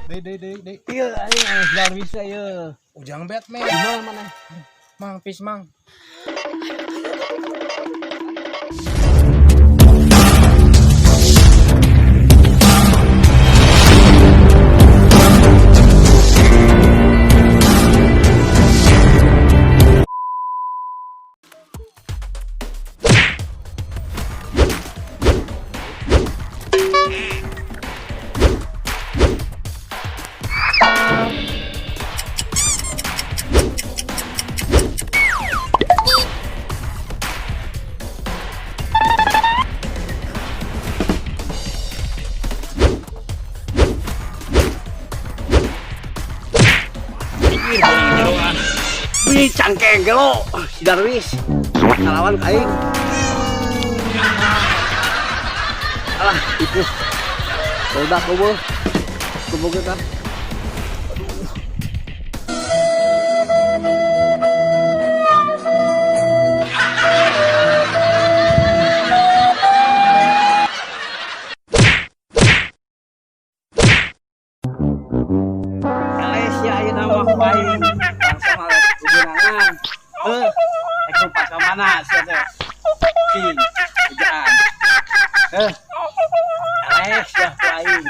Deui deui deui deui. Iya, aing Darwis ieu. Ujang Batman. Di mana mana? Mang pis mang. Wih, cangkeng gelo si Darwis. Ngalawan ka aing. Alah, itu. Udah kubu. Kubu kita. Eleh sia ayeuna mah ku aing. Langsung arek kubenangan. Heuh, rek lompat ka mana sia teh? Cing, ejaan. Heuh. Eleh sia ku aing.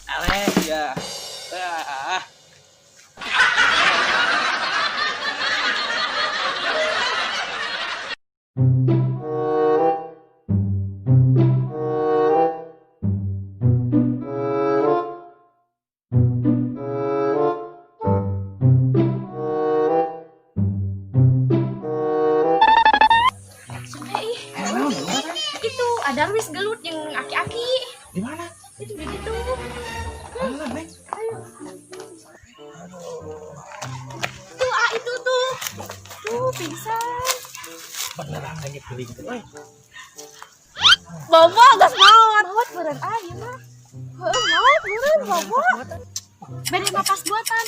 Eleh sia. Ah. Eh, ih. Itu ada Darwis gelut yang aki-aki. Di mana? Itu di situ. Mana, Neng? Ayo. Tuh, ah itu tuh. Tuh pingsan. Beneran lagi beli gitu. Euy. Bawa gas maot. Maot beureun ah ieu mah. Heuh, maot beureun bawa. Bade mapas buatan.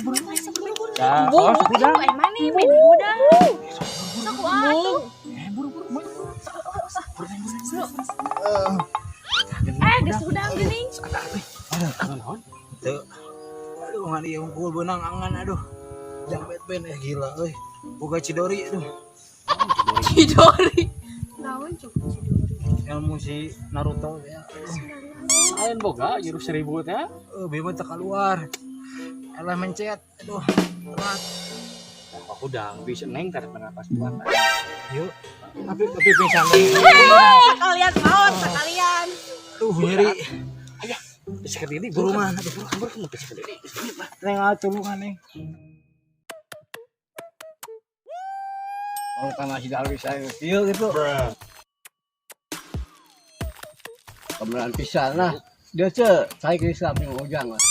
Buru-buru. Ya, Bu, oh, hudang. eh mana bade hudang. Sok ah atuh. Eh, buru-buru. Eh, geus hudang geuning. Aduh, naon? Teu. Aduh, ngan ieu unggul beunang angan aduh. Jang Batman eh gila euy. Boga Cidori aduh. Cidori. Naon cukup Cidori. Ilmu si Naruto ya. Lain boga jurus 1000 teh. Eh, bebas teu keluar. Elah mencet. Aduh, telat. Aku hudang bisa neng teh pas buatan. Yuk. Tapi pingsan deui. Sekalian maot, sekalian. Aduh, nyeri. Bisa ke diri Buru mah, aduh. buru buru bisa ke diri. Neng tulungan neng. Mau kana si Darwis aing kieu gitu. Kebenaran pisan lah. Dia ce, saya geus lah ping Ujang lah.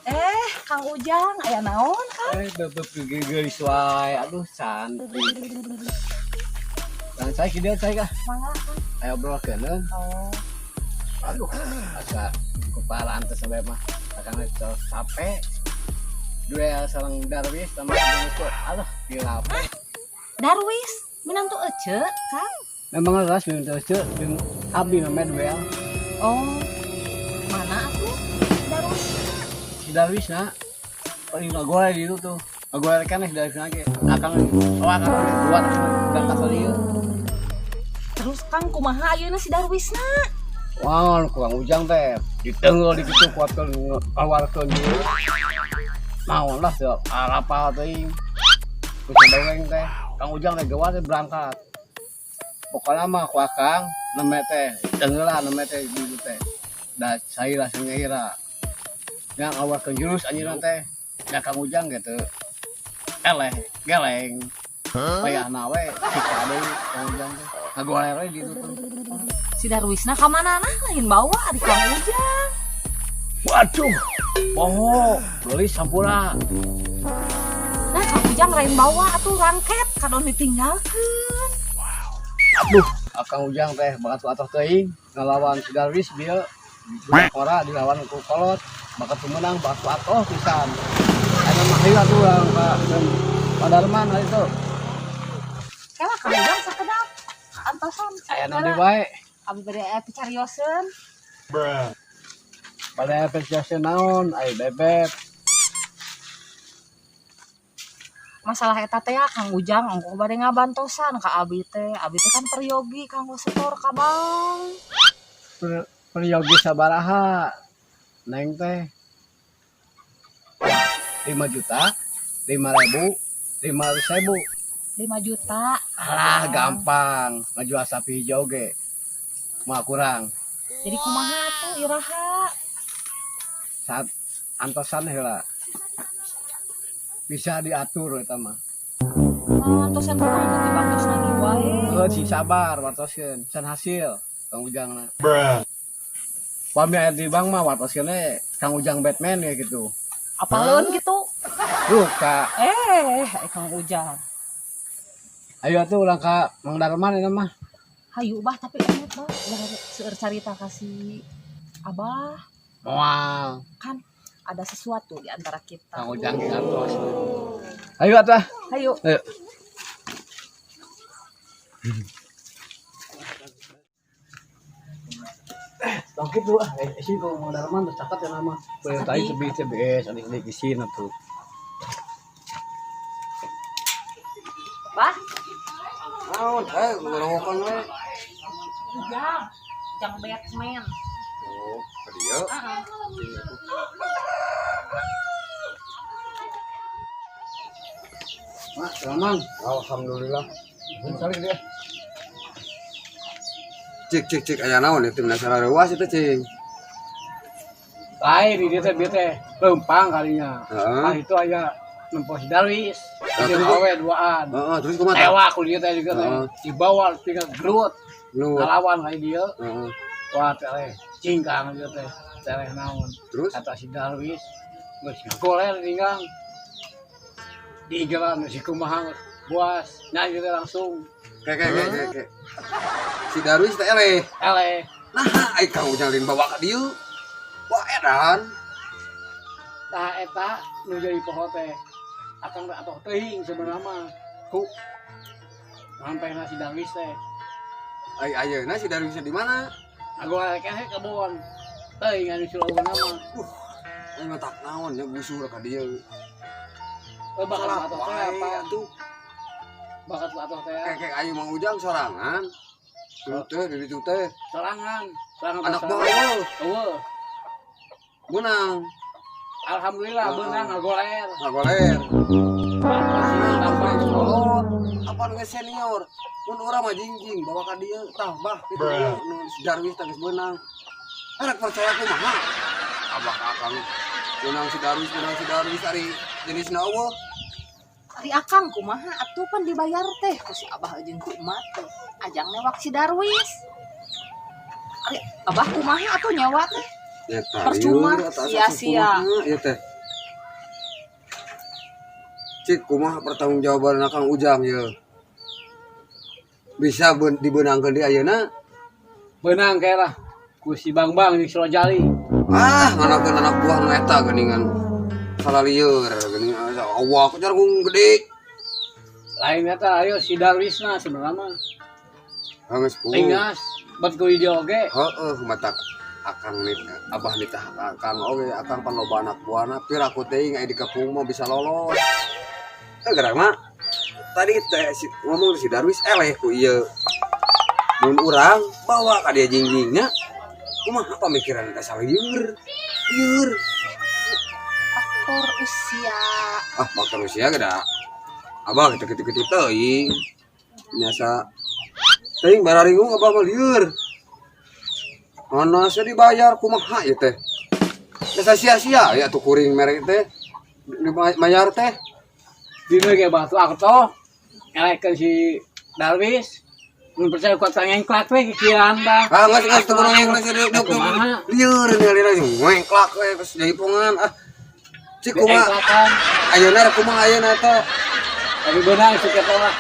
Eh, Kang Ujang, aya naon, Kang? Eh, bebek geulis wae. Aduh, cantik. Dan saya kieu saya kah? Mangga, Kang. Ayo obrolkeun. Oh. Aduh, asa kepalaan teh sampai mah. Akan capek. Duel sareng Darwis sama Ujang. Aduh, gila apa? Darwis, menantu Ece, Kang. Memang ras minta Ece, jeung abdi namanya duel. Oh. Mana atuh? Darwis. Si Darwis na paling ngagoreng di itu tuh. Ngagoreng kan si Darwis lagi. Akang oh akang buat berangkat kali ieu. Terus Kang kumaha ayeuna si Darwisna? Wah, kurang Ujang teh ditenggel di kitu kuatkeun keluarkeun ieu. Naon lah teu arapal teuing. Ku dongeng teh, Kang Ujang teh geuwat teh berangkat. Pokoknya mah ku akang nembe teh tenggelan nembe teh di ditu teh. Da saira sangeira. Yang ngaluarkeun jurus anjeunna teh. Da Kang Ujang gitu. Eleh, geleng. Payahna we sika deui Kang Ujang teh. Ngagoler we di ditu tuh. Si Darwisna ka mana nah lain bawa di Kang Ujang. Waduh, boho, geulis sampura. Nah, Kang Ujang lain bawa atuh rangket kadon ditinggalkeun. Aduh, Akang Ujang teh bakat atuh teuing ngalawan si Darwis bieu budak ora dilawan ku kolot, bakat menang bakat atuh pisan. Aya mah hayu atuh urang ka Pak Darman hari itu. Kela Kang Ujang sakedap. Antosan. Aya naon deui wae. Abi bade aya picarioseun. Pada apresiasi naon ai bebek. Masalah eta teh ya, Kang Ujang ongkoh bade ngabantosan ka abi teh. Abi teh kan peryogi kanggo setor ka bank. Peryogi sabaraha? Neng teh 5 juta, 5 ribu, 500 ribu. 5 juta. Alah, gampang, ngajual sapi hijau ge. Mah kurang. Jadi kumaha tuh, iraha? Saat antosan heula. Bisa diatur eta mah. Nah, antosan kumaha nu dibantos lagi wae. Heuh, sing sabar wartoskeun, can hasil Kang Ujang na. Pami aya di bank mah wartoskeun we Kang Ujang Batman ya gitu. Apaleun gitu? Duka. Eh, Kang Ujang. Ayo atuh ulang ka Mang Darman eta mah. Hayu, Bah, tapi emot, Bah, ulah seueur carita ka si Abah. Moal. Kan ada sesuatu di antara kita. Kang Ujang ngantos. Ayo atuh. Hayu. Ayo. Tong kitu ah, sih kalau Mang Darman tuh catat ya nama. Boleh tadi sebi sebi sadik isin atuh. Bah, Naon, ngorowokan we. Ujang. Ujang Batman. Oh, ka dieu. Heeh. Mak, Rahman. Alhamdulillah. Salik dia. Cik cik cik, aya naon ieu teh sareuwas itu, cing. Lain di dieu teh bieu teh leumpang kalinya. Heeh. Ah, itu aya nempo si Darwis. Nah, Jeung terus? awe duaan. Heeh, terus kumaha tah? Tewa ku dieu teh juga teh. Dibawa tinggal gerut. Lu. Ngalawan ka dieu. Heeh. Wah, teh cingkang dieu teh. Teh naon. Terus? Kata si Darwis geus ngagoler tinggal. Diigelan si kumaha buas. Nah, gitu langsung. Kayak kayak kayak kayak, kayak. Si Darwis teh eleh. Eleh. Nah, ai Kang Ujang lain bawa ka dieu. Wah, edan. Tah eta nu jadi poho teh. Akang teh atoh teuing sebenarnya mah. Ku sampai si Darwis teh. Ai ayeuna si Darwis di mana? Ngagoler keneh kebon. Teuing anu sulawena mah. Ai mah tak naon nya busur ka dieu. Eh, bakat Salah atoh teh wae apa? atuh. Bakat atoh teh Kayak kayak ayo Mang Ujang sorangan. Dulu teh di ditu teh sorangan. Sorangan anak sorangan. bawah Eueuh. menang Alhamdulillah beunang ngagoler. ngagoler. Tambah Kolot, apa nu geus senior? Mun urang mah jingjing bawa ka dieu tah bah kitu nu si Darwis teh geus beunang. Arek percaya kumaha? Abah ka akang beunang si Darwis, beunang si Darwis ari jenisna eueuh. Ari akang kumaha atuh pan dibayar teh ku si Abah jeung ku emak teh. Ajang newak si Darwis. Ari Abah kumaha atuh nyawa teh? Nyata Percuma, lieur, eta asa sia-sia. kumaha ieu teh. Cik kumaha pertanggungjawaban Kang Ujang ieu? Bisa dibeunangkeun di ayeuna? Beunang kae lah. Ku si Bang Bang jeung si Rojali. Ah, nganakeun anak buah nu eta geuningan. Salah lieur geuningan awak jargung gede. Lain eta ayo si Darwisna sebenarnya mah. Geus puguh. Ingas bat ku dia oge. Heeh, mata akang nih abah nitah akang oge, akang pan loba anak buahna piraku teuing aya di kampung mah bisa lolos. Teh gerak mah tadi teh si, ngomong si Darwis eleh ku ieu. Mun urang bawa ka dia jingjingnya kumaha pamikiran teh salieur. Lieur. Faktor usia. Ah, faktor usia geda. Abah kitu-kitu teuing. Nyasa teuing bararingung abah mah lieur. Mana saya dibayar kumaha ieu teh? Biasa sia-sia ya tuh kuring merek teh. Dibayar teh. Dina ge batu akto ngelehkeun si Darwis. Mun percaya kuat ngengklak we kikiran bah. Ah, geus geus teu kudu ngengklak serius. Kumaha? Lieur ningali ngengklak we geus jaipongan ah. Cik kumaha? Engklakan. Ayeuna rek kumaha ayeuna teh? Tapi beunang si eta lah.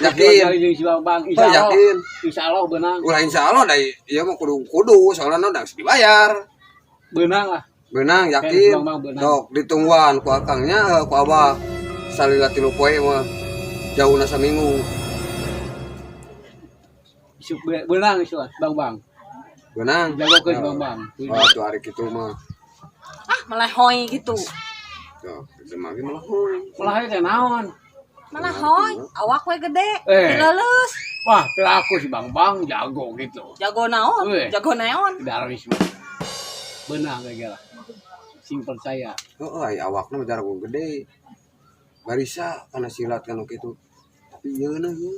Yakin. Rojali jeung si Bang Bang Oh, insyaallah. yakin. Insyaallah beunang. Ulah insyaallah da ieu mah kudu kudu soalna da geus dibayar. Beunang lah. Beunang yakin. Bang, Bang, beunang. Sok ditungguan ku akangnya ku abah. Salila 3 poe mah jauhna saminggu. Isuk beunang isu lah Bang Bang. Beunang. Jagokeun si Bambang. Oh, tuh hari kitu mah. Ah, melehoy gitu. Tuh, mah ge melehoy. Ulah teh naon? Melehoy, awak we gede. Eh. Leuleus. Wah, piraku si Bambang jago gitu. Jago naon? Weh. Jago naon? Darwis mah. Beunang kayak lah. Sing percaya. Heeh, ai awakna mah jago gede. Barisa kana silat kana kitu. Tapi yeuna ieu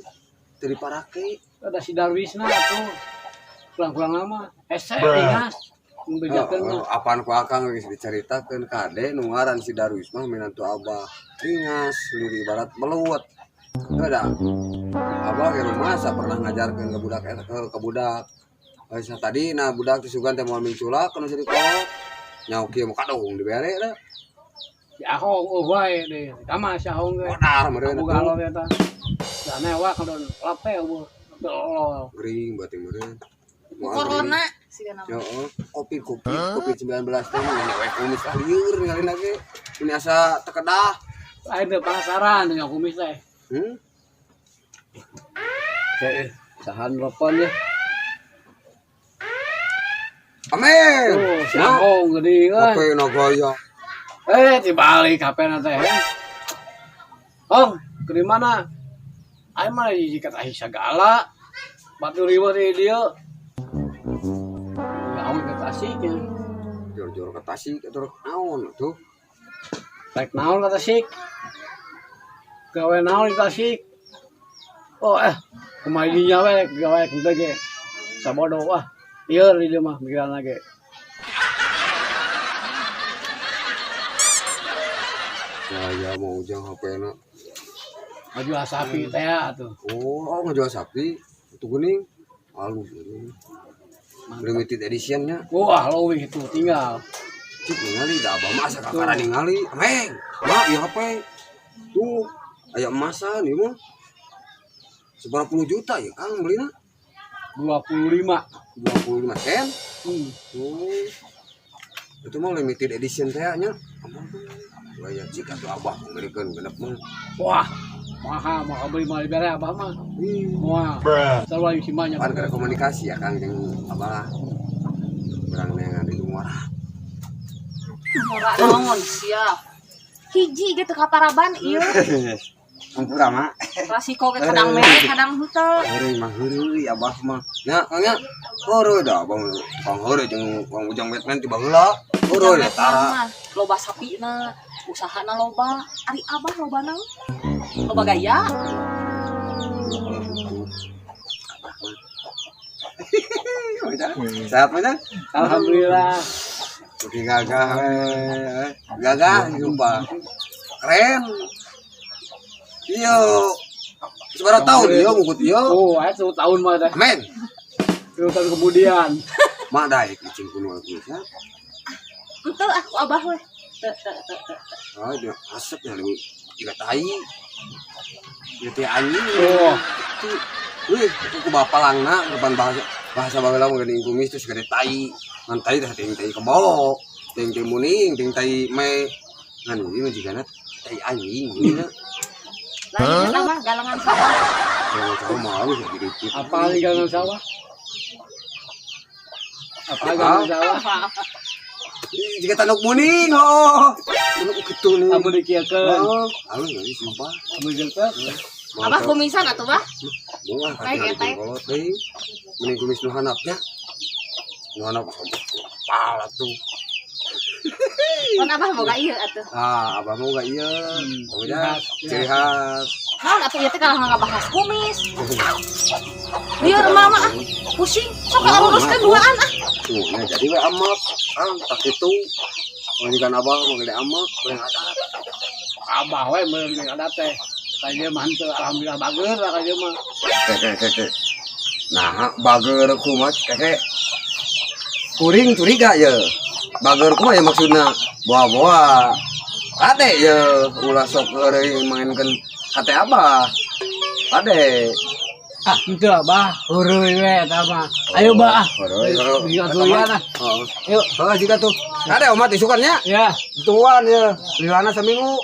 teu diparake. Ada si Darwisna tuh. Kurang-kurang lama. Hese ringas. Membejakeun mah. Heeh, apaan ku akang geus dicaritakeun kade nu ngaran si Darwis mah minantu abah. Ringas, liri ibarat belut. Heuh da. Abah ge rumasa pernah ngajarkeun ke budak eta ke budak. Geus tadi nah budak teh sugan teh moal minculak kana jadi kolot. Nyaho kieu mah kadung dibere da. Si Ahong oh wae deh. Kama si Ahong ge. Modar meureun Boga atuh. alor eta. Da newak kadon lape eueuh. Lol. Gering berarti meureun. Moal Corona siga nama. Heeh, kopi kopi kopi 19 teh mah nyewe kumis ah lieur ningali lagi. Ini asa tekedah. Aing teh penasaran dengan kumis teh. Hmm? Teh, sahan telepon ya. Amin. Oh, si Ahong gede euy. Kopi no gaya. Eh, dibalik HP na teh. Hong, ke di mana? Aing mah di kata segala. Batu riweuh di dieu. Ya Ahong ke Tasik ya. Jor-jor ke Tasik atuh naon atuh. Rek naon ka Tasik? Gawe naon di Tasik? Oh kumaha dinya we gawe henteu ge. Sabodo wah. Ieu di dieu mah mikiran ge. Gaya mau ujang HP-na. Ngajual sapi teh atuh. Oh, oh ngajual sapi. Itu geuning. Halus geuning. Limited edition-nya. Wah, leuwih itu tinggal. Cik ningali da abah mah asa kakara ningali. Ameng. Mak ieu HP. Tuh, aya emasan ieu mah. Seberapa puluh juta ya Kang belina? 25. 25 sen. Hmm. Oh. Itu mah limited edition teh nya. Gaya cik atuh abah ngeurikeun genep mah. Wah, mahal, mahal beli mahal dibere abah mah. Wah, selalu si banyak. Pan kada komunikasi ya Kang jeung abah. Urang neangan di muara. Ora naon sia. Hiji gitu ka paraban ieu. Ampura mah. Rasiko ge kadang mere kadang henteu. Heureuy mah heureuy abah mah. Nya Kang nya. Heureuy da abah mah. Kang heureuy jeung Kang Ujang Batman tiba heula. Heureuy da tara. Mah loba sapina, usahana loba, ari abah loba naon? Loba gaya. Sehat mah nya? Alhamdulillah. Oke gagah we. Gagah sumpah. Keren. Iya. Seberapa tahun ieu ngukut ieu? Oh, aya 10 tahun mah teh. Amin. 10 tahun kemudian. Mak daek cicing kuno aku ya. Henteu ah ku abah we. Teu teu teu teu. Ah, dia asep ya lu. Tiga tai. Dia teh anjing. Oh, Wih, ku bapak langna depan bahasa bahasa baheula mah geuning kumis terus gede tai. Ngan tai teh ting tai kebo, ting tai muning, ting tai me. Ngan ieu mah jigana tai anjing geuning. Lain eta mah galengan sawah. Kalau tahu mah halus ya diripit. apa nih galengan sawah? Apa galengan sawah? Ih, jika tanduk muning, oh. Tanduk kitu nih. Kamu dikieukeun. Oh, halus euy sumpah. Kamu dikieukeun. Abah kumisan atuh bah. Moal Baik, katingali ya, baik. kolot deui. Mending kumis nu handapnya. Nu handap pala tuh. Mun abah boga ieu atuh. Ah, abah mau gak iya. Oh ciri ya, khas. ciri khas. Naon atuh ieu teh kalah ngabahas kumis. Lieur mama ah, pusing. Sok luruskeun duaan ah. Tuh, nah jadi we amak. Ah, tak itu. Majikan abah mau gede amak, paling adat. Abah we meureun jeung adat teh. Ka ieu mah henteu alhamdulillah bager lah ka ieu mah. Keke. Nah, bager kumaha keke. Kuring curiga ya. Bager kumaha ya maksudna? Boa-boa. Kade ya ulah sok heureuy mainkeun hate abah. Kade. Ah, henteu abah, heureuy we eta mah. Ayo bah ah. Heureuy. Di aturan ah. Heeh. Yuk. Heeh, jika tuh. Kade omat isukan nya. Ya. Tuan ya, lilana seminggu.